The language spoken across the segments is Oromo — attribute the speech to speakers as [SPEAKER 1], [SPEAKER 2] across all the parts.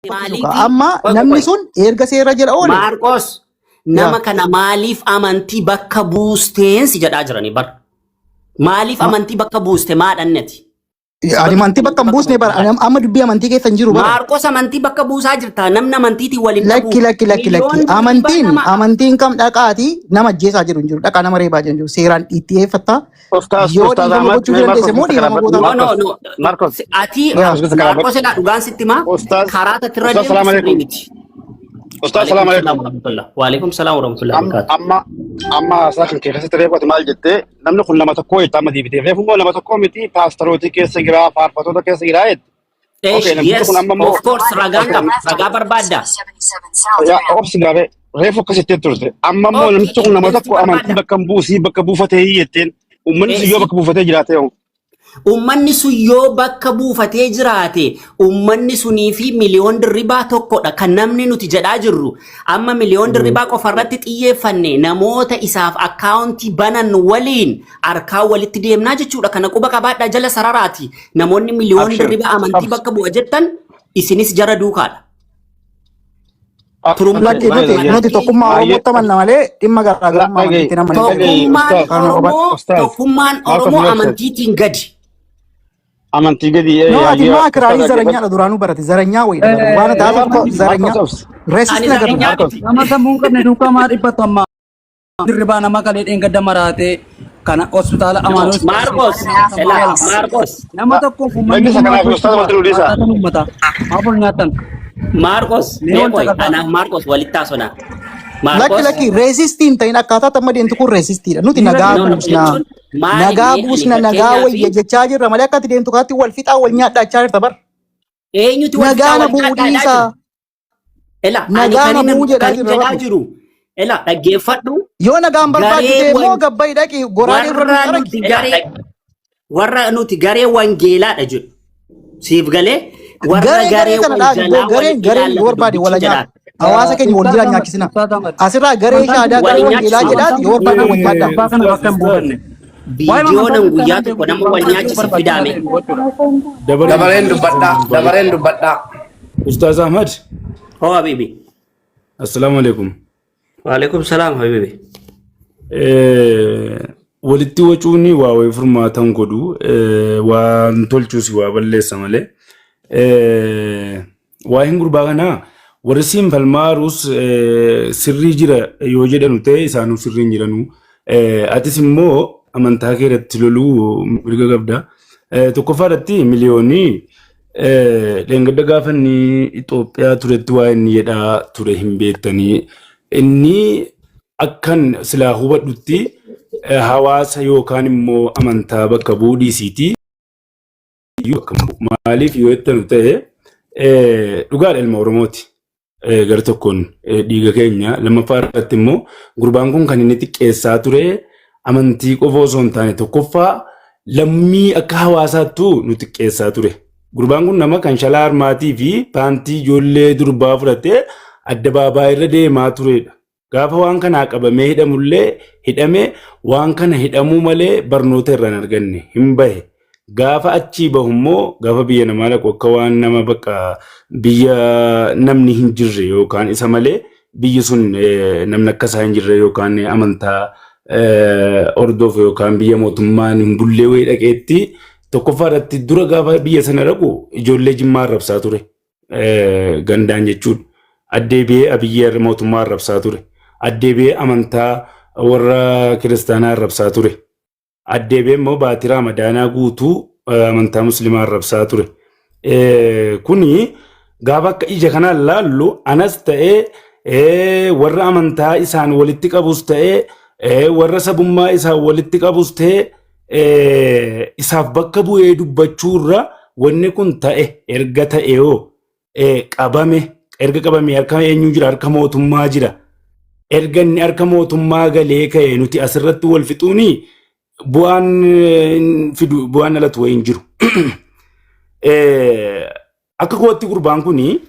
[SPEAKER 1] Maaliif
[SPEAKER 2] Amma
[SPEAKER 1] qoy
[SPEAKER 2] namni
[SPEAKER 1] qoy
[SPEAKER 2] sun erga seera jala oole.
[SPEAKER 1] Maarqos nama kana maaliif amantii bakka buusteen si jedhaa jiranii bar. Maaliif amantii bakka buuste maadhannati?
[SPEAKER 2] Ani amantii bakka hin buusne bara. Ani amma dubbii amantii keessa hin jiru bara.
[SPEAKER 1] Maarqos amantii bakka buusaa jirta. Namni amantiitiin waliin dhabu.
[SPEAKER 2] Lakki lakki lakki lakki.
[SPEAKER 1] Miliyoon dirribaa
[SPEAKER 2] Amantiin
[SPEAKER 1] nama
[SPEAKER 2] amantiin kam dhaqaati nama ajjeesaa jiru hin jiru. Dhaqaa nama reebaa jiru hin jiru. Seeraan itti dhiyeeffatta.
[SPEAKER 3] Ustaaz
[SPEAKER 2] Yoo
[SPEAKER 3] Ustaaz
[SPEAKER 2] dhiifama
[SPEAKER 3] Ahmad
[SPEAKER 2] gochuu
[SPEAKER 3] mee
[SPEAKER 2] dandeesse
[SPEAKER 3] Marcos
[SPEAKER 2] immoo
[SPEAKER 3] keessa
[SPEAKER 2] dhiifama
[SPEAKER 3] kana
[SPEAKER 2] goota.
[SPEAKER 1] No, no,
[SPEAKER 3] Marcos
[SPEAKER 1] no.
[SPEAKER 3] Marcos
[SPEAKER 1] Ati
[SPEAKER 2] Yaa.
[SPEAKER 3] Marcos keessa kana
[SPEAKER 1] Maarqos egaa dhugaan sitti himaa
[SPEAKER 3] Ustaaz
[SPEAKER 1] karaa irra
[SPEAKER 3] Ustaaz
[SPEAKER 1] deemtu
[SPEAKER 3] salaam
[SPEAKER 1] sirrii
[SPEAKER 3] alaikum.
[SPEAKER 1] miti.
[SPEAKER 3] Ustaaz
[SPEAKER 1] Waalaikum
[SPEAKER 3] salaam
[SPEAKER 1] salaam
[SPEAKER 3] alaikum.
[SPEAKER 1] warahmatullah. Waalaikum salaam warahmatullahi wabarakatuh.
[SPEAKER 3] Amma haasaa kan keessatti reefu ati maal jettee namni kun nama tokko jette amma deebitee reefu immoo nama tokko miti paastarootii keessa jira faarfatoota keessa jira jette.
[SPEAKER 1] Eesh,
[SPEAKER 3] Okay, namtichi
[SPEAKER 1] yes,
[SPEAKER 3] kun amma immoo
[SPEAKER 1] of course ragaan
[SPEAKER 3] okay
[SPEAKER 1] qaba. Ragaa barbaadda.
[SPEAKER 3] Yaa obsi gaafee reefu akkasitti turte amma immoo
[SPEAKER 1] Okay,
[SPEAKER 3] namtichi kun nama
[SPEAKER 1] evidence
[SPEAKER 3] tokko amantii
[SPEAKER 1] barbaadda.
[SPEAKER 3] bakka hin buusii bakka buufatee jetteen uummanni sun yoo bakka buufatee jiraate hoo.
[SPEAKER 1] Uummanni sun yoo bakka buufatee jiraate uummanni sunii fi miliyoon dirribaa tokkodha kan namni nuti jedhaa jirru. Amma miliyoon dirribaa qofa irratti xiyyeeffanne namoota isaaf akkaawuntii banan waliin harkaa walitti deemnaa jechuudha. Kana quba qabaadhaa jala sararaati. Namoonni miliyoon
[SPEAKER 3] Abshir.
[SPEAKER 1] dirribaa amantii
[SPEAKER 3] Abs.
[SPEAKER 1] bakka bu'a jettan isinis jara duukaadha. Turumba
[SPEAKER 2] Lakki nuti nuti tokkummaa Oromootti amanna malee dhimma garaagarummaa amantiitti nama hin
[SPEAKER 1] Tokkummaan
[SPEAKER 3] Ustaaz.
[SPEAKER 1] Oromoo
[SPEAKER 3] Ustaaz.
[SPEAKER 1] tokkummaan
[SPEAKER 3] Maal
[SPEAKER 1] Oromoo
[SPEAKER 3] qabdu
[SPEAKER 1] amantiitiin gadi.
[SPEAKER 3] Amantii gadi
[SPEAKER 2] No, ati maa kiraarii zaranyaadha duraanuu barate. Zaranyaa wayiidha bara. Waan ati haasoftu zaranyaa. Racist
[SPEAKER 1] Ani
[SPEAKER 2] na gadu.
[SPEAKER 1] zaranyaa miti.
[SPEAKER 4] Nama sammuu hin qabne duukaa maa dhiphatu amma dirribaa nama kalee dheengadda maraatee kana hospitaala Amaanu'el
[SPEAKER 1] Maarqos, elaa, Maarqos,
[SPEAKER 4] Nama tokkoof uummanni
[SPEAKER 3] Lakkisa kanaaf ustaaz wanti nu dhiisa.
[SPEAKER 4] Maal uummata? Maaf ol nyaattan?
[SPEAKER 1] Maarqos,
[SPEAKER 4] Mee
[SPEAKER 1] mee
[SPEAKER 4] wal
[SPEAKER 1] qoy,
[SPEAKER 4] caqasaa.
[SPEAKER 1] anaaf Maarqos walitti haasofna.
[SPEAKER 2] Lakki
[SPEAKER 1] Maarqos,
[SPEAKER 2] lakki racist hin ta'in akkaataa amma deemtu kun racistiidha. Nuti nagaa
[SPEAKER 1] no, no,
[SPEAKER 2] buusna.
[SPEAKER 1] jechuun maali
[SPEAKER 2] Nagaa
[SPEAKER 1] mee ani
[SPEAKER 2] buusna nagaa
[SPEAKER 1] fakkeenyaaf
[SPEAKER 2] wayya jechaa jirra malee akka ati deemtu kaatti wal fixaa wal nyaadhaachaa jirta bar.
[SPEAKER 1] eenyuti wal fixaa
[SPEAKER 2] Nagaa na
[SPEAKER 1] wal
[SPEAKER 2] bu'uu
[SPEAKER 1] nyaadhaadhaa
[SPEAKER 2] dhiisaa.
[SPEAKER 1] jira? Ela, ani
[SPEAKER 2] Nagaa na
[SPEAKER 1] kanin
[SPEAKER 2] bu'uu jedhaa
[SPEAKER 1] kanin
[SPEAKER 2] jirra
[SPEAKER 1] jedhaa
[SPEAKER 2] bar.
[SPEAKER 1] jiru. Ela, dhaggeeffadhu.
[SPEAKER 2] Yoo nagaan barbaaddu
[SPEAKER 1] Garee
[SPEAKER 2] ta'e immoo
[SPEAKER 1] wan
[SPEAKER 2] gabbayi dhaqi goraadee irra nu
[SPEAKER 1] warra
[SPEAKER 2] qaraqi.
[SPEAKER 1] nuti garee warra nuti garee wangeelaadha jedhu. Siif galee warra
[SPEAKER 2] Garee garee
[SPEAKER 1] garee
[SPEAKER 2] kana dhaabi
[SPEAKER 1] wanjalaa
[SPEAKER 2] gareen
[SPEAKER 1] walitti
[SPEAKER 2] gareen yoo
[SPEAKER 1] ilaallatu
[SPEAKER 2] barbaade wala
[SPEAKER 1] dubbichi
[SPEAKER 2] nyaata.
[SPEAKER 1] jedhaa.
[SPEAKER 2] Hawaasa keenya wal jala nyaachisina. Asirraa garee shaadaa
[SPEAKER 1] Wal
[SPEAKER 2] garee wangeelaa
[SPEAKER 1] nyaachisina.
[SPEAKER 2] jedhaati yoo barbaade wal nyaadhaa.
[SPEAKER 4] Abbaa kana bakka hin buufanne.
[SPEAKER 1] Viidiyoonan guyyaa tokko nama wal nyaachise fidaame.
[SPEAKER 5] Dabareen dubbadhaa. Dabareen dubbadhaa.
[SPEAKER 6] Ustaaz Ahmad,
[SPEAKER 1] Hoo habibi.
[SPEAKER 6] assalaamu alaikum.
[SPEAKER 1] Waalaikum salaam habibi.
[SPEAKER 6] Walitti wacuun waa wayii furmaatan godhu waan tolchuus waa balleessa malee. Waa'een gurbaa kanaa warri siin falmaaruus sirrii jira yoo jedhanu ta'e isaanuu sirrii hin jiranu. Atis immoo amantaa kee irratti loluu mirga qabda. Tokkoffaa irratti miliyoonii dheengadda gaafa inni Itoophiyaa turetti waa inni jedhaa ture hin beektanii. Inni akkan silaa hubadhutti hawaasa yookaan immoo amantaa bakka bu'uu dhiisiiti. Maaliif yoo jettanu ta'e dhugaadha ilma Oromooti. Gara tokkoon dhiiga keenya lammaffaa irratti immoo gurbaan kun kan inni xiqqeessaa ture amantii qofa osoo hin taane tokkoffaa lammii akka hawaasaattuu nu xiqqeessaa ture. Gurbaan kun nama kan shalaa harmaatii fi paantii ijoollee durbaa fudhatee addabaabaayii irra deemaa turedha. Gaafa waan kanaa qabamee hidhamullee hidhame waan kana hidhamuu malee barnoota irraa hin arganne hin bahe. Gaafa achii bahu immoo gaafa biyya namaa dhaqu akka waan nama bakka biyya namni hin jirre yookaan isa malee biyyi sun namni akka isaa hin jirre yookaan amantaa hordofu yookaan biyya mootummaan hin bullee wayii dhaqeetti tokkoffaa irratti dura gaafa biyya sana dhaqu ijoollee jimmaa arrabsaa ture. Gandaan jechuudha. Addeebi'ee Abiyyi mootummaa arrabsaa ture. Addeebi'ee amantaa warra kiristaanaa arrabsaa ture. Addeebi'ee immoo baatii Raamadaanaa guutuu amantaa musliimaa arrabsaa ture. Kuni gaafa akka ija kanaan laallu anas ta'ee warra amantaa isaan walitti qabus ta'ee warra sabummaa isaan walitti qabus ta'ee isaaf bakka bu'ee dubbachuurra wanni kun ta'e erga ta'e hoo qabame erga qabame harka eenyu jira? Harka mootummaa jira. Erga inni harka mootummaa galee ka'e nuti asirratti wal fixuuni bu'aan fidu bu'aan dhalatu wayii hin jiru. Akka kootti gurbaan kuni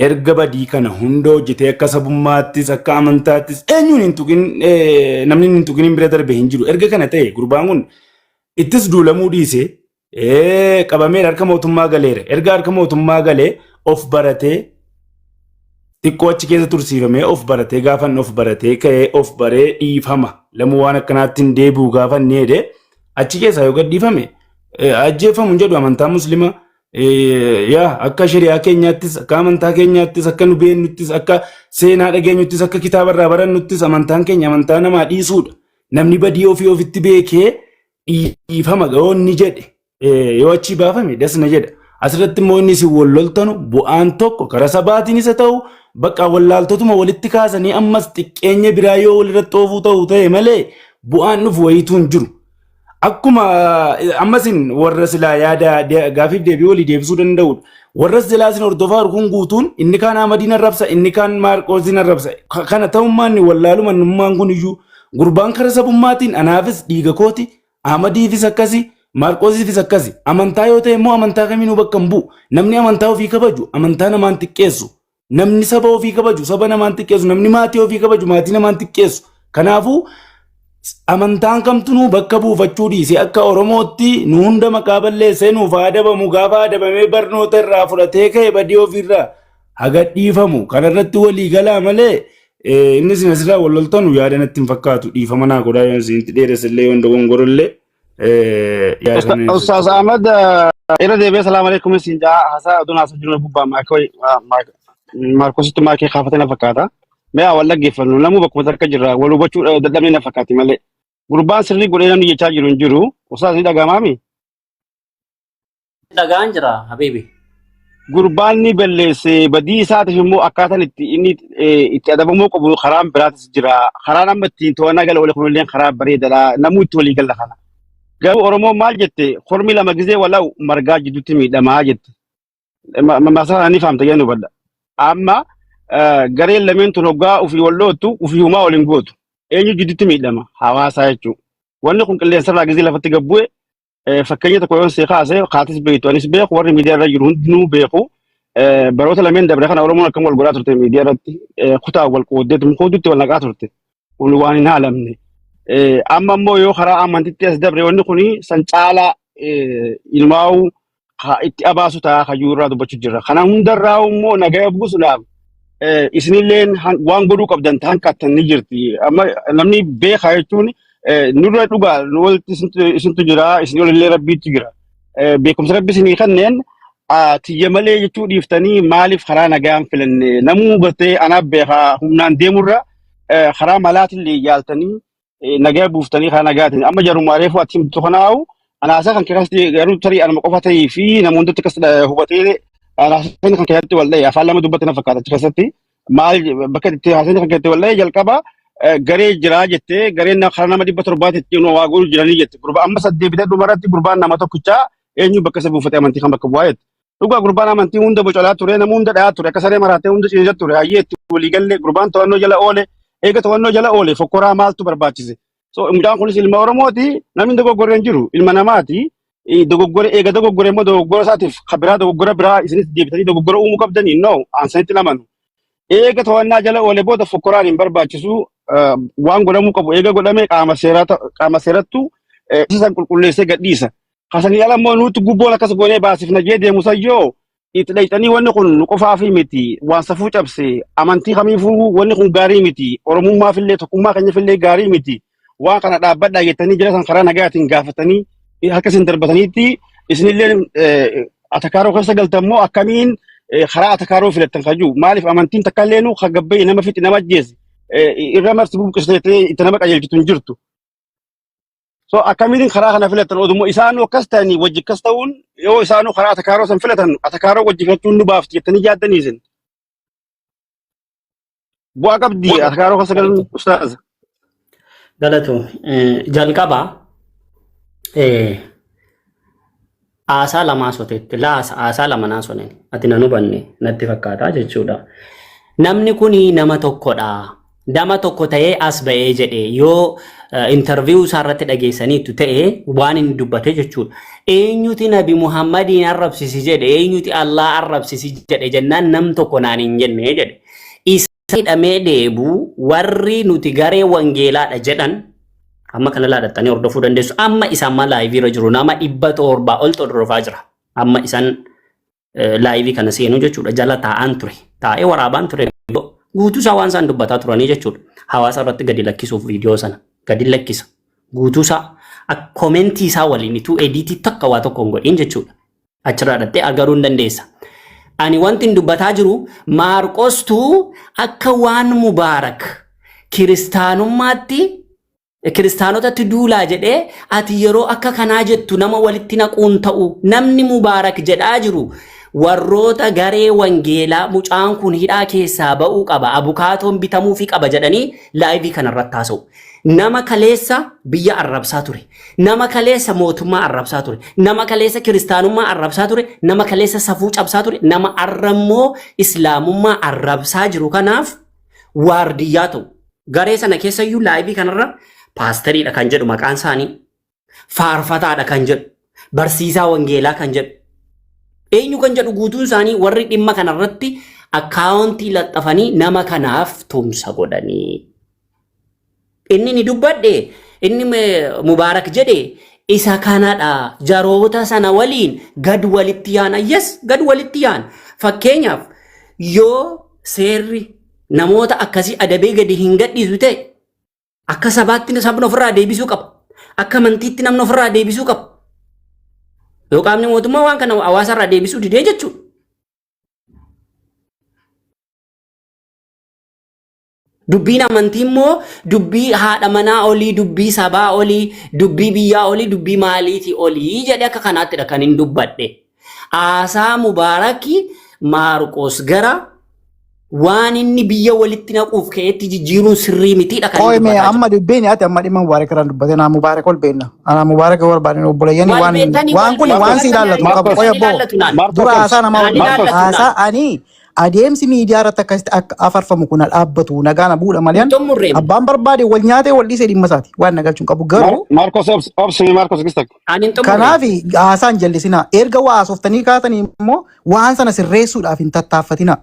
[SPEAKER 6] erga badii kana hunda hojjetee akka sabummaattis akka amantaattis eenyuun hin tuqin namni hin tuqin bira darbe hin jiru. Erga kana ta'e gurbaan kun ittis duulamuu dhiise qabameera harka mootummaa galeera. Erga harka mootummaa galee of baratee xiqqoo achi keessa tursiifamee of baratee gaafan of baratee ka'ee of baree dhiifama lamuu waan akkanaatti hin deebi'u gaafa inni jedhe achi keessaa yoo gadhiifame ajjeefamu hin jedhu amantaa muslima yaa akka shari'aa keenyaattis akka amantaa keenyaattis akka nu beennuttis akka seenaa dhageenyuttis akka kitaaba irraa barannuttis amantaan keenya amantaa namaa dhiisuudha. Namni badii ofii ofitti beekee dhiifama yoo inni jedhe yoo achii baafame das na jedha. Asirratti immoo inni isin wal loltanu bu'aan tokko karaa sabaatiin isa ta'u bakka wallaaltotuma walitti kaasanii ammas xiqqeenya biraa yoo walirratti oofuu ta'u ta'e malee bu'aan dhufu wayiitu hin jiru. Akkuma ammasin warra silaa yaada gaafiif deebii walii deebisuu danda'udha. Warra silaa isin hordofaa jiru kun guutuun inni kaan Ahmadiin arrabsa inni kaan Maarqoosiin arrabsa. Kana ta'ummaan wallaaluma nummaan kun iyyuu gurbaan kara sabummaatiin anaafis dhiiga kooti Ahmadiifis akkasi Maarqoosiifis akkasi. Amantaa yoo ta'e immoo amantaa kamiinuu bakka hin bu'u. Namni amantaa ofii kabaju amantaa namaan xiqqeessu. Namni saba ofii kabaju saba namaan xiqqeessu. Namni maatii ofii kabaju maatii namaan xiqqeessu. Kanaafuu amantaan kamtunuu bakka buufachuu dhiisee akka Oromootti nu hunda maqaa balleessee nuuf haa adabamu gaafa adabamee barnoota irraa fudhatee ka'e badii ofiirraa haga dhiifamu kanarratti walii galaa malee inni isin asirraa wal loltanu yaada natti hin fakkaatu dhiifama naa godhaa yoo isinitti dheeressellee yoo dogongorollee yaada kana
[SPEAKER 3] Ustaaz Ahmad irra deebi'ee salaam alaikum isin jaa haasaa oduun haasaa jiru gubbaa maarkositti maakee kaafate na fakkaata. Mee haa wal dhaggeeffannu namuu bakkuma takka jirra wal hubachuu dadhabnee na fakkaati malee. Gurbaan sirrii godhee namni jechaa jiru hin jiru. Ustaaz ni dhaga'amaami?
[SPEAKER 1] Dhagaan jira habibi.
[SPEAKER 3] Gurbaan ni balleesse badii isaatiif immoo akkaataan itti inni itti adabamuu qabu karaan biraatis jira. Karaan amma ittiin to'annaa gala walii kunillee karaa bareedaadha. Namuu itti walii gala kana. Garuu Oromoon maal jette kormi lama gizee walaa'u margaa jidduutti miidhamaa jette. Masaa ni fahamta jennu hubadha. Amma gareen lameen tun hoggaa ofii wal dhoottu ofii humaa waliin gootu. Eenyu jidduutti miidhama? Hawaasaa jechuudha. Wanni kun qilleensarraa gizee lafatti gad bu'e fakkeenya tokko yoon si kaase kaatis beektu anis beeku warri miidiyaa irra jiru hundinuu beeku. Baroota lameen dabre kana Oromoon akkam wal godhaa turte miidiyaa irratti kutaa wal qooddeetu mukooddutti wal naqaa turte. Kun waan hin haalamne. Amma immoo yoo karaa amantitti as dabre wanni kun san caalaa ilmaa'uu itti abaasu ta'a hayyuu irraa dubbachuu jirra. Kana hundarraa immoo nagaya buusuudhaaf isinilleen waan godhuu qabdan ta'an qaattan ni jirti. Amma namni beekaa jechuun nurra dhugaa nu walitti isintu jira isin olillee rabbiitu jira. Beekumsa rabbi isinii kanneen tiyya malee jechuu dhiiftanii maaliif karaa nagaan filanne namuu gartee anaaf beekaa humnaan deemurra karaa malaatillee yaaltanii nagaa buuftanii karaa nagaatiin amma jaruma reefu ati himtu kanaa'u anaasaa kan keessatti garuu tarii anuma qofa ta'ee fi namoonni akkas hubatee anaasaa kan keessatti wal dha'e afaan lama dubbate na fakkaata achi keessatti maal bakka itti haasanii kan keessatti wal dha'e jalqaba garee jiraa jettee gareen karaa nama 700 ittiin waa godhu jiranii jette gurbaa amma saddeebitee dhumarratti gurbaan nama tokkichaa eenyu bakka isa buufatee amantii kan bakka bu'aa jette. Dhugaa gurbaan amantii hunda bocolaa ture nama hunda dhayaa ture akka saree maraatee hunda ciniinsa ture hayyee itti walii galle gurbaan to'annoo jala oole eega to'annoo jala oole fokkoraa maaltu barbaachise. So mucaan kunis ilma Oromooti namni dogoggorre hin jiru ilma namaati. Dogoggore eega dogoggore immoo dogoggora isaatiif kan biraa dogoggora biraa isinis deebitanii dogoggora uumuu qabdanii no aansanitti lamanu. Eega to'annaa jala oole booda fokkoraan hin barbaachisu waan godhamuu qabu eega godhame qaama seeraa qaama seerattu isa san qulqulleessee gadhiisa. Kasanii ala immoo nuti gubboon akkas goonee baasifna jee deemu sayyoo itti dhayxanii wanni kun nu qofaafii miti waan safuu cabse amantii kamiifuu wanni kun gaarii miti oromummaafillee tokkummaa keenyafillee gaarii miti waan kana dhaabbadhaa jettanii jira san karaa nagaatiin gaafatanii harka isin darbataniitti isinillee atakaaroo keessa galtan immoo akkamiin karaa atakaaroo filattan kayyuu maaliif amantiin takka illee nu kan gabbayee nama fixi nama ajjeese irra marsi buqqisee itti nama qajeelchitu hin jirtu. So akkamiin karaa kana filatan oduma isaanuu akkas ta'anii wajji akkas ta'uun yoo isaanuu karaa atakaaroo san filatan atakaaroo wajji filachuun nu baafti jettanii yaaddanii isin. Bu'aa qabdi atakaaroo keessa galuun ustaaza.
[SPEAKER 1] Galatoom. Jalqaba haasaa lamaa soteetti laasa haasaa lama naa soneen ati nan hubanne natti fakkaata jechuudha. Namni kuni nama tokkodha. Nama tokko ta'ee as ba'ee jedhe yoo interview isaa irratti dhageessaniitu ta'e waan inni dubbate jechuudha. Eenyuti Nabi Muhammadiin arrabsisi jedhe eenyuti Allah arrabsisi jedhe jennaan nam tokko naan hin jenne jedhe. Isa hidhamee deebu warri nuti garee wangeelaadha jedhan amma kana laadattanii hordofuu dandeessu. Amma isaan ma live irra jiru nama 700 oltu hordofaa jira. Amma isaan Live kana seenuu jechuudha. Jala taa'aan ture. Taa'ee waraabaan ture. Guutuu isaa waan isaan dubbataa turanii jechuudha. Hawaasa irratti gadi lakkisuuf viidiyoo sana gadi lakkisa. Guutuu isaa comment isaa waliin ituu edit takka waa tokko hin godhin jechuudha. Achirraa dhattee agaruu hin dandeessa. Ani wanti hin dubbataa jiru, Maarqostuu akka waan Mubaarak kiristaanummaatti, kiristaanotatti duulaa jedhee, ati yeroo akka kanaa jettu nama walitti naquun ta'u. Namni Mubaarak jedhaa jiru warroota garee wangeelaa mucaan kun hidhaa keessaa ba'uu qaba, abukaatoon bitamuufii qaba jedhanii live kanarratti haasa'u. Nama kaleessa biyya arrabsaa ture. Nama kaleessa mootummaa arrabsaa ture. Nama kaleessa kiristaanummaa arrabsaa ture. Nama kaleessa safuu cabsaa ture. Nama arrammoo islaamummaa arrabsaa jiru kanaaf waardiyyaa ta'u. Garee sana keessayyuu live kanarra paasteriidha kan jedhu maqaan isaanii. Faarfataadha kan jedhu. Barsiisaa wangeelaa kan jedhu. Eenyu kan jedhu, guutuun isaanii warri dhimma kanarratti account laxxafanii nama kanaaf tumsa godhanii. Inni ni dubbadhe, inni Mubaarak jedhe isa kanadha. Jaroota sana waliin gad walitti yaana. Yes, gad walitti yaana. Fakkeenyaaf, yoo seerri namoota akkasii adabee gadi hin gadhiisu ta'e, akka sabaatti sabni ofirraa deebisuu qaba. Akka amantiitti namni ofirraa deebisuu qaba. Yoo qaamni mootummaa waan kana hawaasarraa deebisuu didee jechuudha. Dubbiin amantii immoo dubbii haadha manaa olii, dubbii sabaa olii, dubbii biyyaa olii, dubbii maaliitii olii jedhee akka kanaattidha kan hin dubbadhe. Aasaa Mubaarakii Maarqos gara waan inni biyya walitti naquuf ka'etti jijjiiruun sirrii mitiidha kan inni
[SPEAKER 2] Qoy mee
[SPEAKER 1] dubbataa jiru.
[SPEAKER 2] Amma dubbiin ati amma dhimma Mubaarak irraan dubbate, naa Mubaarak ol beenna. Anaa Mubaarak barbaadne, obboleeyyanii
[SPEAKER 1] Wal
[SPEAKER 2] waan
[SPEAKER 1] beektanii
[SPEAKER 2] waan
[SPEAKER 1] wal
[SPEAKER 2] kun waan si
[SPEAKER 1] beektanii
[SPEAKER 2] ilaallatu hin qabu. Qoy
[SPEAKER 1] kan
[SPEAKER 2] abboo
[SPEAKER 1] ilaallatu naan.
[SPEAKER 2] Dura haasaa namaa
[SPEAKER 1] Naan
[SPEAKER 2] wal
[SPEAKER 1] ilaallatu naan.
[SPEAKER 2] haasaa ani adeemsi miidiyaa irratti akkasitti akka afarfamu kun dhaabbatu nagaan buudha malee
[SPEAKER 1] Hin xumurreemu.
[SPEAKER 2] Abbaan barbaade wal nyaatee wal dhiisee dhimma isaati waan na galchuun qabu garuu.
[SPEAKER 3] Marcos, obsimi Marcos Gistak.
[SPEAKER 1] Ani hin xumurreemu.
[SPEAKER 2] Kanaaf haasaan jallisinaa. Erga waa haasoftanii kaatanii immoo waan sana sirreessuudhaaf hin tattaaffatinaa.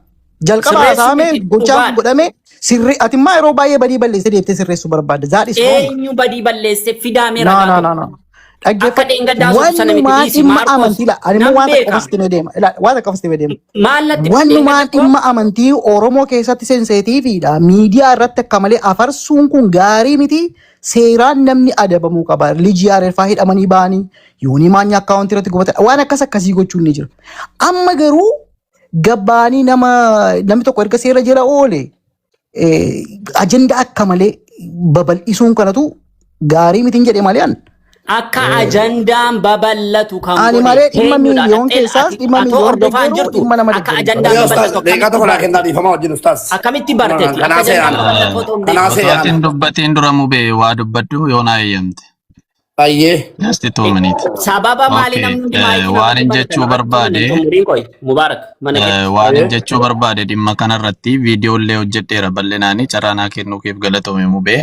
[SPEAKER 2] Jalqaba
[SPEAKER 1] Sirreessuu
[SPEAKER 2] haasa'ame
[SPEAKER 1] miti,
[SPEAKER 2] gochaan kun
[SPEAKER 1] dhugaadha.
[SPEAKER 2] godhame sirri ati immoo yeroo baay'ee badii balleessee deebitee sirreessuu barbaadda. That is wrong.
[SPEAKER 1] Eenyu badii balleesse? Fidaamee
[SPEAKER 2] No,
[SPEAKER 1] ragaa
[SPEAKER 2] no,
[SPEAKER 1] tokko.
[SPEAKER 2] no, no.
[SPEAKER 1] Akka
[SPEAKER 2] Dhaggeeffadhu.
[SPEAKER 1] dheengaddaa haasoftu sana miti,
[SPEAKER 2] Wannumaan
[SPEAKER 1] dhiisi
[SPEAKER 2] dhimma
[SPEAKER 1] Maarkos.
[SPEAKER 2] amantii la. Ani immoo
[SPEAKER 1] Nan
[SPEAKER 2] waan takka
[SPEAKER 1] beeka.
[SPEAKER 2] qofas itti deema. Ilaa, waan takka qofas itti deema.
[SPEAKER 1] Maallatti
[SPEAKER 2] Wannumaan
[SPEAKER 1] dheengadda koo
[SPEAKER 2] dhimma amantii Oromoo keessatti sensitivedha. Miidiyaa irratti akka malee afarsuun kun gaarii miti. Seeraan namni adabamuu qaba. Lijii areerfaa hidhamanii ba'anii yoonii maanya account irratti gubatan waan akkas akkasii gochuun ni jira. Amma garuu gabbaanii nama namni tokko erga seera jala oole ajandaa akka malee babal'isuun kanatu gaarii miti hin jedhe malee an.
[SPEAKER 1] Akka ajandaan babal'atu kan
[SPEAKER 2] Ani
[SPEAKER 1] godhe
[SPEAKER 2] malee dhimma
[SPEAKER 1] eenyudha?
[SPEAKER 2] miiliyoon
[SPEAKER 1] Dhaqxee
[SPEAKER 2] keessaas
[SPEAKER 1] ati
[SPEAKER 2] dhimma
[SPEAKER 1] atoo
[SPEAKER 2] miiliyoon
[SPEAKER 1] hordofaa hin
[SPEAKER 2] deeggaruu
[SPEAKER 1] jirtu
[SPEAKER 2] dhimma nama
[SPEAKER 1] akka
[SPEAKER 2] deeggaru.
[SPEAKER 1] ajandaan
[SPEAKER 5] Yaa
[SPEAKER 1] babal'atu
[SPEAKER 5] ustaaz, daqiiqaa
[SPEAKER 1] akkamitti
[SPEAKER 5] tokko naa
[SPEAKER 1] barte?
[SPEAKER 5] kennaa, dhiifama wajjin ustaaz.
[SPEAKER 1] Akkamitti barteeti? Akka
[SPEAKER 5] Kanaa
[SPEAKER 1] ajandaan
[SPEAKER 5] seeraan.
[SPEAKER 1] babal'atu otoo hin
[SPEAKER 5] Kanaa
[SPEAKER 1] beekin.
[SPEAKER 5] seeraan.
[SPEAKER 7] Otoo dubbatiin dura, Mubee, waa dubbadhu yoo naa eeyyamte.
[SPEAKER 5] Baay'ee.
[SPEAKER 7] Just 2 minutes.
[SPEAKER 1] Sababa maali
[SPEAKER 7] Okay.
[SPEAKER 1] namni hundi mic
[SPEAKER 7] Waan
[SPEAKER 1] namatti
[SPEAKER 7] hin
[SPEAKER 1] banatan
[SPEAKER 7] jechuu
[SPEAKER 1] irratti
[SPEAKER 7] barbaade
[SPEAKER 1] hin xumuriin? Qoy Mubaarak, mana keetti.
[SPEAKER 7] Waan hin
[SPEAKER 5] Baay'ee.
[SPEAKER 7] jechuu barbaade, dhimma kanarratti viidiyoolee hojjedheera bal'inaanii. Carraa naa kennuu keef galatoomi, Mubee.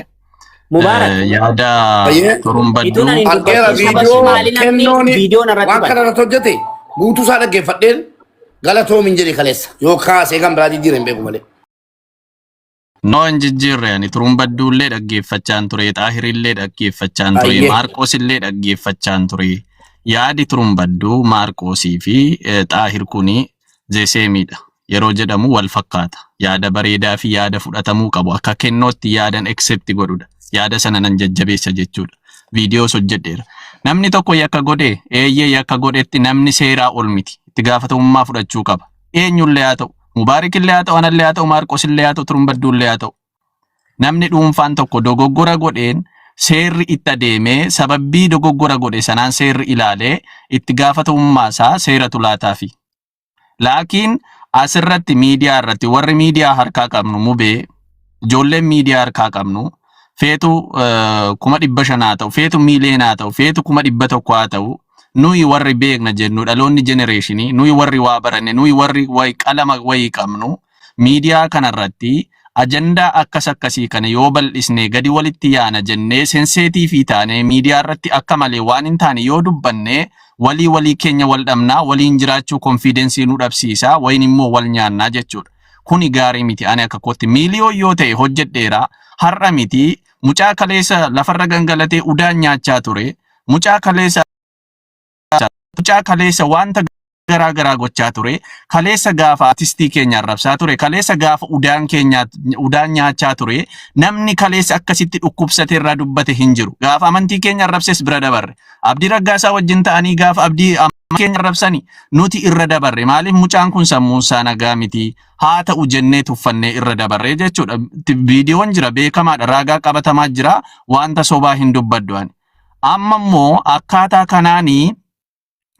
[SPEAKER 1] Mubaarak.
[SPEAKER 7] Yaada
[SPEAKER 5] Baay'ee.
[SPEAKER 7] turumbadduu
[SPEAKER 1] Ituun ani hin
[SPEAKER 5] Argeera
[SPEAKER 1] dubbatin sababii
[SPEAKER 5] viidiyoo
[SPEAKER 1] maali namni
[SPEAKER 5] kennooni
[SPEAKER 1] viidiyoon irratti
[SPEAKER 5] waan
[SPEAKER 1] bane?
[SPEAKER 5] kana irratti hojjete guutuu isaa dhaggeeffadheen galatoomin jedhe kaleessa yoo kaasee kan biraa jijjiire hin beeku malee.
[SPEAKER 7] No, hin jijjiirre. Ani turumbadduullee dhaggeeffachaan ture, Xaahirillee dhaggeeffachaan ture,
[SPEAKER 5] Baay'ee.
[SPEAKER 7] Maarqoosillee dhaggeeffachaan ture. Yaadi turumbadduu, Maarqoosii fi Xaahir kuni the sameidha. Yeroo jedhamu wal fakkaata. Yaada bareedaa fi yaada fudhatamuu qabu. Akka kennootti yaadan accept godhudha. Yaada sana nan jajjabeessa jechuudha. Viidiyoos hojjedheera. Namni tokko yakka godhe, eeyyee, yakka godhetti namni seeraa ol miti. Itti gaafatamummaa fudhachuu qaba. Eenyullee haa ta'u, Mubaarikillee haa ta'u, anallee haa ta'u, Maarqosillee haa ta'u, Turumbadduullee haa ta'u. Namni dhuunfaan tokko dogoggora godheen seerri itti adeemee, sababbii dogoggora godhe sanaan seerri ilaalee itti gaafatamummaa isaa seeratu laataafi. Laakiin asirratti miidiyaa irratti warri miidiyaa harkaa qabnu, Mubee, ijoolleen miidiyaa harkaa qabnu, feetu 500,000 haa ta'u, feetu miiliyoona haa ta'u, feetu 100,000 haa ta'u, nuyi warri beekna jennu, dhaloonni generation nuyi warri waa baranne, nuyi warri wayi qalama wayii qabnu, miidiyaa kanarratti ajandaa akkas akkasii kana yoo bal'isnee gadi walitti yaana jennee sensitiveii taane, miidiyaa irratti akka malee waan hin taane yoo dubbanne, walii walii keenya wal dhabnaa, waliin jiraachuu confidence nu dhabsiisa, wayin immoo wal nyaannaa jechuudha. Kuni gaarii miti. Ani akka kootti miiliyoon yoo ta'e hojjedheera, har'a miti, mucaa kaleessa lafarra gangalatee udaan nyaachaa ture, mucaa kaleessa wanta garaa garaa gochaa ture. Kaleessa gaafa artistii keenya arrabsaa ture. Kaleessa gaafa udaan keenya udaan nyaachaa ture. Namni kaleessa akkasitti dhukkubsate irraa dubbate hin jiru. Gaafa amantii keenya arrabses bira dabarre. Abdii Raggaasaa wajjin ta'anii gaafa abdii amantii keenya arrabsani nuti irra dabarre. Maaliif mucaan kun sammuun isaa nagaa miti. Haa ta'u jennee tuffannee irra dabarre jechuudha. Viidiyoon jira beekamaadha. Raagaa qabatamaa jira. Wanta sobaa hin dubbaddu ani. Amma immoo akkaataa kanaanii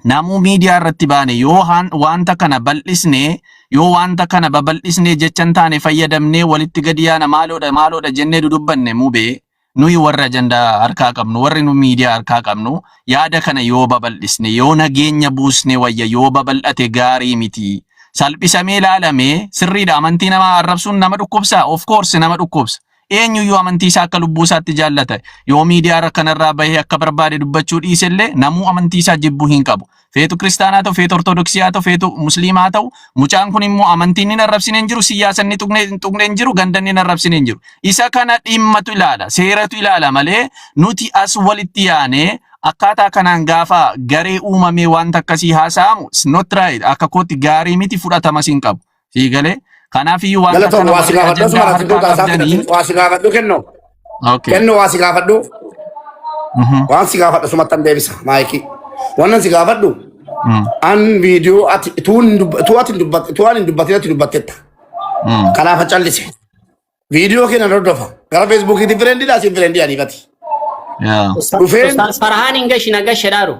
[SPEAKER 7] namuu miidiyaa irratti baane yoo wanta kana bal'isne yoo wanta kana babal'isne jecha hin taane fayyadamnee walitti gadi yaana maaloodha maaloodha jennee dudubbanne mubee nuyi warri ajandaa harkaa qabnu warri nu miidiyaa harkaa qabnu yaada kana yoo babal'isne yoo nageenya buusne wayya yoo babal'ate gaarii miti. Salphisamee ilaalame sirriidha amantii namaa arrabsuun nama dhukkubsa of course nama dhukkubsa. Eenyuyyuu amantii isaa akka lubbuu isaatti jaallata. Yoo miidiyaa kanarraa bahee akka barbaade dubbachuu dhiisellee namuu amantii isaa jibbuu hin qabu. Feetu kiristaanaa ta'u, feetu ortodoksii haa ta'u, feetu musliimaa haa ta'u, mucaan kun immoo amantiin inni arrabsine hin jiru, siyaasa inni tuqne hin tuqne hin jiru, ganda inni arrabsine hin jiru. Isa kana dhimmatu ilaala, seeratu ilaala malee nuti as walitti yaanee akkaataa kanaan gaafa garee uumamee wanta akkasii haasa'amu it's not right. Akka kootti gaarii miti fudhatamas hin qabu. Sii galee kanaaf iyyuu wanta
[SPEAKER 5] Galatoom
[SPEAKER 7] kana
[SPEAKER 5] waa si
[SPEAKER 7] warri
[SPEAKER 5] gaafadhu
[SPEAKER 7] ajandaa
[SPEAKER 5] asuma irratti
[SPEAKER 7] harkaa
[SPEAKER 5] duukaa isaa
[SPEAKER 7] qabdanii.
[SPEAKER 5] fudhatin waa si gaafadhu kennoo.
[SPEAKER 7] Okay.
[SPEAKER 5] Kennoo waa si gaafadhu waan si gaafadhu sumattan deebisa maayikii. Wannan si gaafadhu an viidiyoo ati utuu hin utuu ati hin utuu ani hin dubbatin ati dubbattetta. Kanaaf callise. Viidiyoo kee nan hordofa. Gara Feesbuukiitti fireendiidha asiin fireendii aniifati.
[SPEAKER 7] Yaa.
[SPEAKER 5] Dhufeen
[SPEAKER 1] Ustaaz Farhaan hin gashi na gashe dhaaru.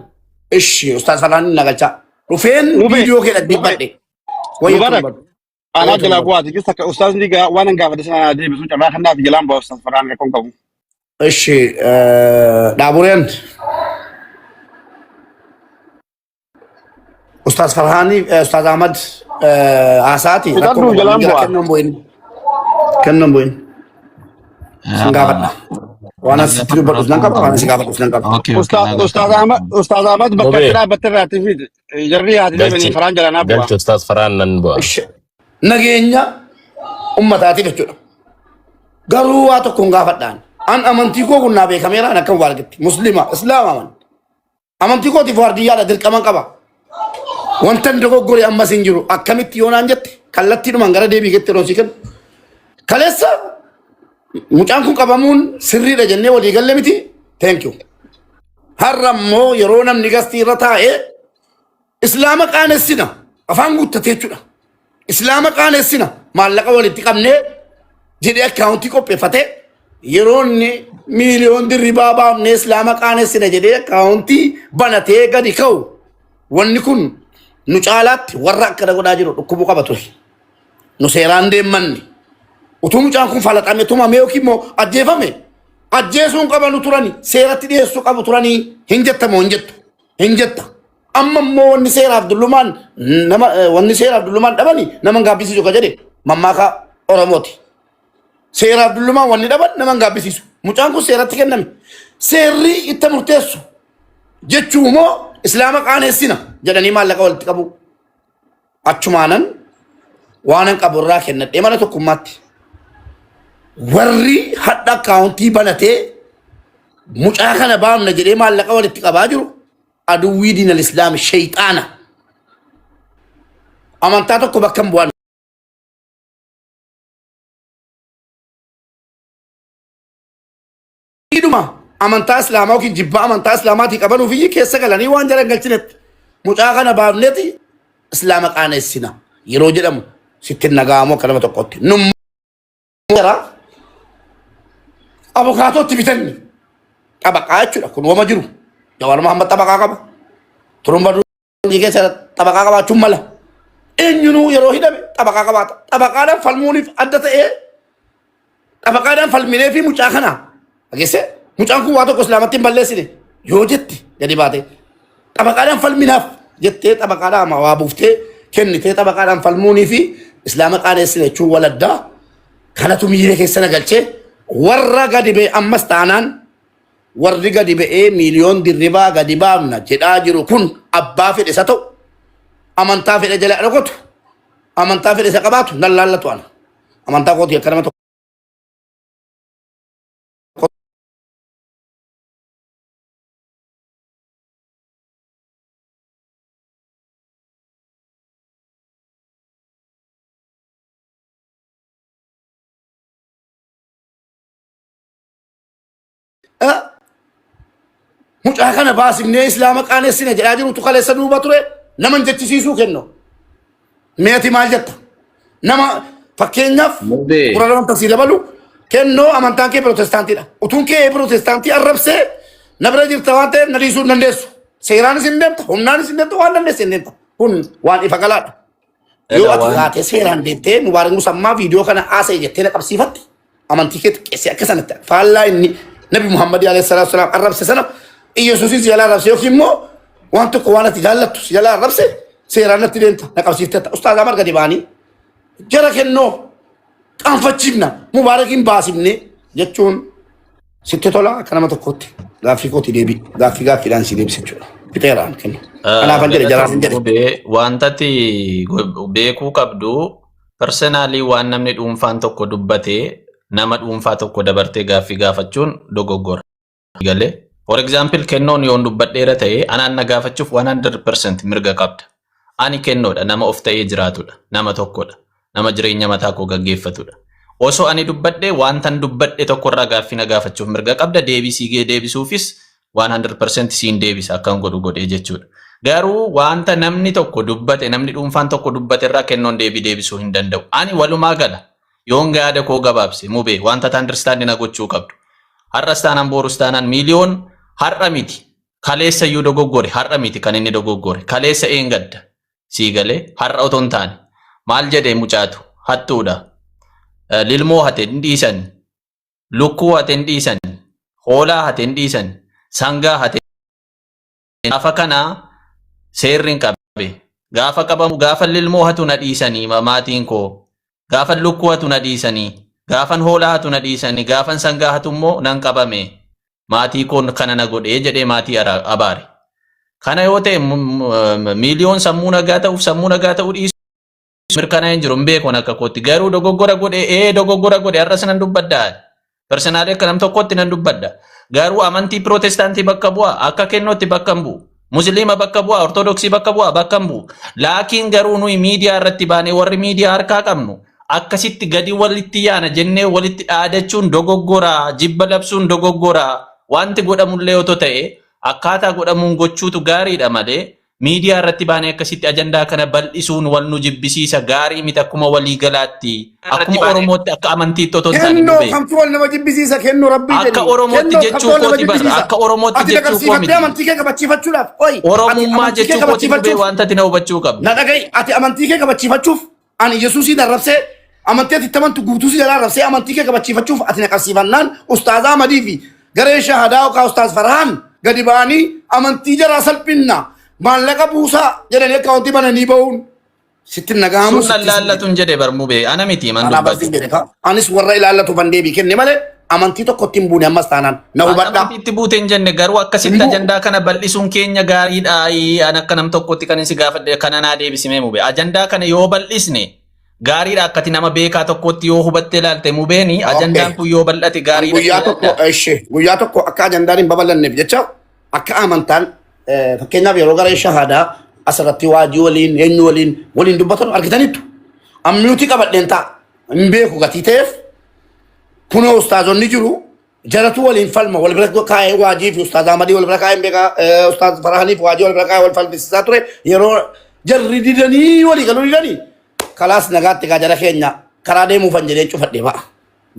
[SPEAKER 5] ishi Ustaaz Farhaan hin nagalchaa. Dhufeen
[SPEAKER 3] Mube,
[SPEAKER 5] viidiyoo kee
[SPEAKER 3] Mube,
[SPEAKER 5] dhaggeeffadhe. Wayya
[SPEAKER 3] Mubarak.
[SPEAKER 5] turbadhu.
[SPEAKER 3] Anaa
[SPEAKER 5] Wayya
[SPEAKER 3] jalaa
[SPEAKER 5] turbadhu.
[SPEAKER 3] bu'aati. Just akka ustaazni waan an gaafate sana deebisuun carraa kanaaf jalaan bu'a ustaaz Farhaan rakkoon qabu.
[SPEAKER 5] Ishi dhaabureen Ustaaz Farhaanii Ustaaz Ahmad haasaati rakkoo
[SPEAKER 3] Fixadhu
[SPEAKER 5] qabu.
[SPEAKER 3] jalaan
[SPEAKER 5] Jala
[SPEAKER 3] bu'a.
[SPEAKER 5] kennoon bu'in. Kennoon bu'in. Sin gaafadha. Waan asitti dubbadhus nan qaba, waan asi gaafadhus nan qaba.
[SPEAKER 7] Okay, okay,
[SPEAKER 3] Ustaaz Ustaaz Ahmad Ustaaz Ahmad bakka
[SPEAKER 8] Mubee
[SPEAKER 3] itti dhaabbatte irraatti fiidi. Jarri haati deemanii
[SPEAKER 8] galchi
[SPEAKER 3] Farhaan jalaa naa bu'a.
[SPEAKER 8] galchi ustaaz Farhaan nan bu'a.
[SPEAKER 5] Ishi nageenya ummataatiif jechuudha. Garuu waa tokko hin gaafadhaan. An amantii koo kun naa beekameera an akkam waa argatti. Muslima, Islaama aman. Amantii kootiif waardiyyaadha dirqaman qaba. Wanta hin dogoggore ammas hin jiru. Akkamitti yoo naan jette kallattiidhumaan gara deebii keetti yeroo sii kennu. Kaleessa mucaan kun qabamuun sirriidha jennee walii galle miti. Thank you. Har'a immoo yeroo namni gastii irra taa'ee Islaama qaanessina afaan guuttatee jechuudha. Islaama qaanessina maallaqa walitti qabnee jedhee akkaawuntii qopheeffatee yeroo inni miiliyoon dirribaa baafnee islaama qaanessina jedhee akkaawuntii banatee gadi ka'u wanni kun nu caalaatti warra akkana godhaa jiru dhukkubuu qaba ture. Nu seeraan deemmanni. Utuu mucaan kun falaxame tumame yookiin immoo ajjeefame ajjeesuun qabanu turani seeratti dhiyeessuu qabu turanii hin jettamoo hin jettu. Hin jetta. Amma immoo wanni seeraaf dullumaan nama wanni seeraaf dullumaan dhabani nama hin gaabbisiisu ka jedhe mammaaka Oromooti. Seeraaf dullumaan wanni dhaban nama hin gaabbisiisu. Mucaan kun seeratti kenname. Seerri itti murteessu jechuu immoo islaama qaaneessina jedhanii maallaqa walitti qabu. Achumaanan waanan qabu irraa kennadhee mana tokkummaatti. Warri hadha akkaawuntii banatee mucaa kana baafna jedhee maallaqa walitti qabaa jiru aduwwii diinal islaam shayxaana. Amantaa tokko bakka hin bu'an. Dhuma amantaa islaamaa yookiin jibbaa amantaa islaamaatii qabanuuf iyyuu keessa galanii waan jala hin galchinetti mucaa kana baafneeti islaama qaanessina yeroo jedhamu sitti hin dhaga'amu akka nama tokkotti. Nummoo jara abukaatootti bitanni xabaqaa jechuudha kun wama jiru. Jawaar Mahammad xabaqaa qaba. Turumba durii keessa xabaqaa qabaachuun mala. Eenyunuu yeroo hidhame xabaqaa qabaata. Xabaqaadhaan falmuuniif adda ta'ee xabaqaadhaan falminee fi mucaa kana dhageesse mucaan kun waa tokko islaamatti hin balleessine yoo jette gadi baate xabaqaadhaan falminaaf jettee xabaqaadhaan waa buuftee kennitee xabaqaadhaan falmuunii fi islaama qaaneessine jechuun waladdaa kanatu miira keessa na galchee warra gadi ba'e ammas taanaan warri gadi ba'ee miiliyoon dirribaa gadi baafna jedhaa jiru kun abbaa fedhe isa ta'u amantaa fedhe jala dhokatu amantaa fedhe isa qabaatu nan laallatu ana. Amantaa kootii akka nama Eh? Mucaa kana baasifnee islaama qaanessine jedhaa jirutu kaleessa duuba ture nama hin jechisiisuu kennu. Meeti maal jetta? Nama fakkeenyaaf
[SPEAKER 8] Mubee.
[SPEAKER 5] qura lama tasii dabalu kennoo amantaan kee pirootestaantiidha. Utuun kee pirootestaantii arrabsee na bira jirta waan ta'eef na dhiisuu hin dandeessu. Seeraanis hin deemta, humnaanis hin deemta, waan dandeesse hin deemta. Kun waan ifa galaadha. Yoo
[SPEAKER 8] Ela
[SPEAKER 5] ati
[SPEAKER 8] waan
[SPEAKER 5] kaatee seeraan deemtee Mubaarak Musammaa viidiyoo kana haasa'e jettee na qabsiifatte amantii kee xiqqeessee akka sanatti faallaa inni Nabi Muhammad alayhi salaatu wasalaam arrabse sana Iyyasuusin si jalaa arrabse yookiin immoo waan tokko waan ati jaallattu si jalaa arrabse seeraan natti deemta na qabsiiftetta. Ustaaz Amar gadi ba'anii jara kennoo qaanfachiifna Mubaarakiin baasifne jechuun sitti tola akka nama tokkootti gaaffii kooti deebii gaaffii gaaffiidhaan si deebise jechuudha. Fixeeraan kennu. Kanaafan jedhe jaraan hin
[SPEAKER 8] Galatoom
[SPEAKER 5] jedhe.
[SPEAKER 8] Mubee wanta ati beekuu qabdu personally waan namni dhuunfaan tokko dubbate nama dhuunfaa tokko dabartee gaaffii gaafachuun dogoggora. Galee for example kennoon yoon dubbadheera ta'e anaan na gaafachuuf 100% mirga qabda. Ani kennoodha nama of ta'ee jiraatudha nama tokkodha nama jireenya mataa koo gaggeeffatudha. Osoo ani dubbadhe wantan dubbadhe tokkorraa gaaffii na gaafachuuf mirga qabda deebii sii deebisuufis 100% siin deebisa akkan godhu godhee jechuudha. Garuu wanta namni tokko dubbate namni dhuunfaan tokko dubbate irraa kennoon deebii deebisuu hin danda'u. Ani walumaa gala yoon yaada koo gabaabse mubee wanta ati understand na gochuu qabdu. Har'as taanaan borus taanaan miiliyoon har'a miti. Kaleessa iyyuu dogoggore har'a miti kan inni dogoggore. Kaleessa eengadda sii galee har'a otoo hin taane. Maal jedhee mucaatu hattuudha. Lilmoo hate hin dhiisan. Lukkuu hate hin dhiisan. Hoolaa hate hin dhiisan. Sangaa hate. Gaafa kana seerri hin qabe. Gaafa qabamu gaafa lilmoo hatu na dhiisanii maatiin koo. Gaafa lukkuu hatu na dhiisanii. Gaafan hoolaa hatu na dhiisanii. Gaafan sangaa hatu immoo nan qabame. Maatii koon kana na godhee jedhee maatii abaare. Kana yoo ta'e miiliyoon sammuu nagaa ta'uuf sammuu nagaa ta'uu dhiisuu mirkanaa'ee hin jiru hin beeku akka kootti. Garuu dogoggora godhe ee dogoggora godhe har'as nan dubbadda. Personally akka nam tokkotti nan dubbadda. Garuu amantii pirootestaantii bakka bu'a akka kennootti bakka hin bu'u. Musliima bakka bu'a, Ortodoksii bakka bu'a, bakka hin bu'u. Laakiin garuu nuyi miidiyaa irratti baanee warri miidiyaa harkaa qabnu akkasitti gadi walitti yaana jennee walitti dhaadachuun dogoggora, jibba labsuun dogoggora. Wanti godhamullee otoo ta'e akkaataa godhamuun gochuutu gaariidha malee miidiyaa irratti baanee akkasitti ajandaa kana bal'isuun wal nu jibbisiisa gaarii miti akkuma waliigalaatti. Akkuma Oromootti akka amantiitti otoo hin taane
[SPEAKER 5] Kennoo
[SPEAKER 8] mubee.
[SPEAKER 5] kamtu wal nama jibbisiisa kennoo rabbii
[SPEAKER 8] Akka
[SPEAKER 5] jedhi.
[SPEAKER 8] Oromootti
[SPEAKER 5] Kennoo
[SPEAKER 8] jechuu
[SPEAKER 5] kamtu wal nama
[SPEAKER 8] kooti bara.
[SPEAKER 5] jibbisiisa.
[SPEAKER 8] Akka Oromootti
[SPEAKER 5] Ati na
[SPEAKER 8] jechuu koo
[SPEAKER 5] qabsiifattee
[SPEAKER 8] miti.
[SPEAKER 5] amantii kee kabachiifachuudhaaf. Oi ati
[SPEAKER 8] Oromummaa
[SPEAKER 5] amantii kee
[SPEAKER 8] jechuu kooti mubee
[SPEAKER 5] kabachiifachuuf.
[SPEAKER 8] wanta ati na hubachuu qabdu.
[SPEAKER 5] Na dhaga'i ati amantii kee kabachiifachuuf ani Yesuusiin arrabsee amantii ati itti amantu guutuu si jalaa arrabsee amantii kee kabachiifachuuf ati na qabsiifannaan ustaaz Ahmadii fi gareen shahadaa yookaan ustaaz Farhaan gadi ba'anii amantii jaraa salphinna maallaqa buusaa jedhanii akkaawuntii bananii ba'uun sitti hin dhaga'amu
[SPEAKER 8] Sun nan
[SPEAKER 5] sittis hin jedhu.
[SPEAKER 8] laallatun jedhe bar mubee ana miti man
[SPEAKER 5] Kanaaf
[SPEAKER 8] dubbatu.
[SPEAKER 5] asiin jedhe ka anis warra ilaallatu ban deebii kenne malee amantii tokkotti hin buune ammas taanaan na
[SPEAKER 8] An
[SPEAKER 5] hubadhaa.
[SPEAKER 8] amantiitti buute hin jenne garuu
[SPEAKER 5] Hin
[SPEAKER 8] akkasitti
[SPEAKER 5] bu'u.
[SPEAKER 8] ajandaa kana bal'isuun keenya gaariidha. An akka nam tokkotti kan si gaafadhe kana naa deebisimee mube. Ajandaa kana yoo bal'isne gaariidha akkati nama beekaa tokkotti yoo hubattee ilaalte mubeeni
[SPEAKER 5] Okay.
[SPEAKER 8] ajandaan kun yoo bal'ate
[SPEAKER 5] An
[SPEAKER 8] gaariidha
[SPEAKER 5] guyyaa tokko
[SPEAKER 8] jedha.
[SPEAKER 5] ishee guyyaa tokko akka ajandaan hin babal'anneef jecha akka amantaan fakkeenyaaf yeroo garee shahaadaa asirratti waajii waliin eenyu waliin waliin dubbatan argitaniittu. Ammiyuutii qabadheen ta'a. Hin beeku gatii ta'eef kunoo ustaazonni jiru jaratu waliin falma wal bira kaa'ee waajii fi ustaaz Ahmadii wal bira kaa'ee hin beekaa ustaaz Farahanii fi waajii wal bira kaa'ee wal falmisiisaa ture yeroo jarri didanii walii galuu didanii kalaas nagaatti gaa jara keenya karaa deemuufan jedhee cufadhee ba'a.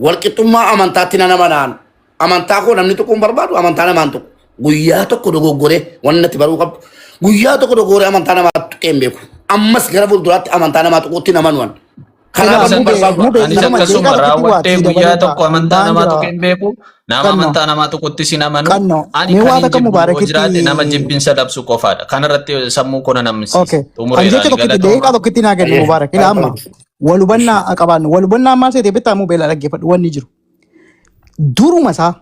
[SPEAKER 5] Walqixxummaa amantaatti nan amanaan. Amantaa koo namni tuquu hin barbaadu amantaa namaan tuqu. Guyyaa tokko dogoggoree wanni natti baruu qabdu. Guyyaa tokko dogoggoree amantaa namaa tuqee hin beeku. Ammas gara fuulduraatti amantaa namaa tuquutti hin amanuan. Karaa
[SPEAKER 8] Anis
[SPEAKER 5] baruu
[SPEAKER 2] Mubee
[SPEAKER 5] barbaadu.
[SPEAKER 2] mubee
[SPEAKER 8] Anis
[SPEAKER 2] dhiifama
[SPEAKER 8] akkasuma
[SPEAKER 2] daqiiqaa tokkotti waa
[SPEAKER 8] raawwadhee
[SPEAKER 2] sii
[SPEAKER 8] guyyaa
[SPEAKER 2] dabalee
[SPEAKER 8] tokko amantaa
[SPEAKER 2] ba'aan
[SPEAKER 8] namaa
[SPEAKER 2] jira
[SPEAKER 8] tuqee hin beeku. Nama
[SPEAKER 2] qanno
[SPEAKER 8] amantaa namaa tuqutti sin amanu.
[SPEAKER 2] qanno
[SPEAKER 8] Ani
[SPEAKER 2] mee
[SPEAKER 8] kan
[SPEAKER 2] waa
[SPEAKER 8] hin
[SPEAKER 2] takka
[SPEAKER 8] jibbu yoo jiraate
[SPEAKER 2] mubaarakitti
[SPEAKER 8] nama jibbinsa labsu qofaadha. Kanarratti sammuu koo na namsiisa.
[SPEAKER 2] okay an
[SPEAKER 8] Xumureera
[SPEAKER 2] jecha
[SPEAKER 8] ani
[SPEAKER 2] tokkitti
[SPEAKER 8] galatooma.
[SPEAKER 2] daqiiqaa tokkitti naa kennu mubaarak ilaa amma wal hubannaa qabaannu wal hubannaa maal seete bittaa mubee laa dhaggeeffadhu wanni jiru duruma isaa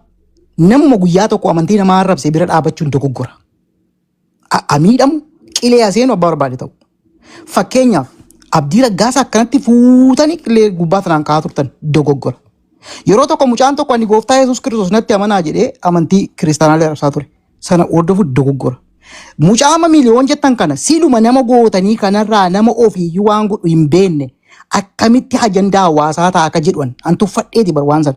[SPEAKER 2] namuma guyyaa tokko amantii namaa arrabse bira dhaabachuun dogoggora. A miidhamu qilee aseenu abbaa barbaade ta'u. Fakkeenyaaf Abdii Raggaasaa akkanatti fuutanii qilee gubbaa tanaan kaa'aa turtan dogoggora. Yeroo tokko mucaan tokko ani gooftaa Yesuus Kiristoos natti amanaa jedhee amantii kiristaanaa arrabsaa ture. Sana hordofu dogoggora. Mucaa amma miiliyoon jettan kana siluma nama gootanii kanarraa nama ofiiyyuu waan godhu hin beekne akkamitti ajandaa hawaasaa ta'a akka jedhu an tuffadheeti bar waan sana.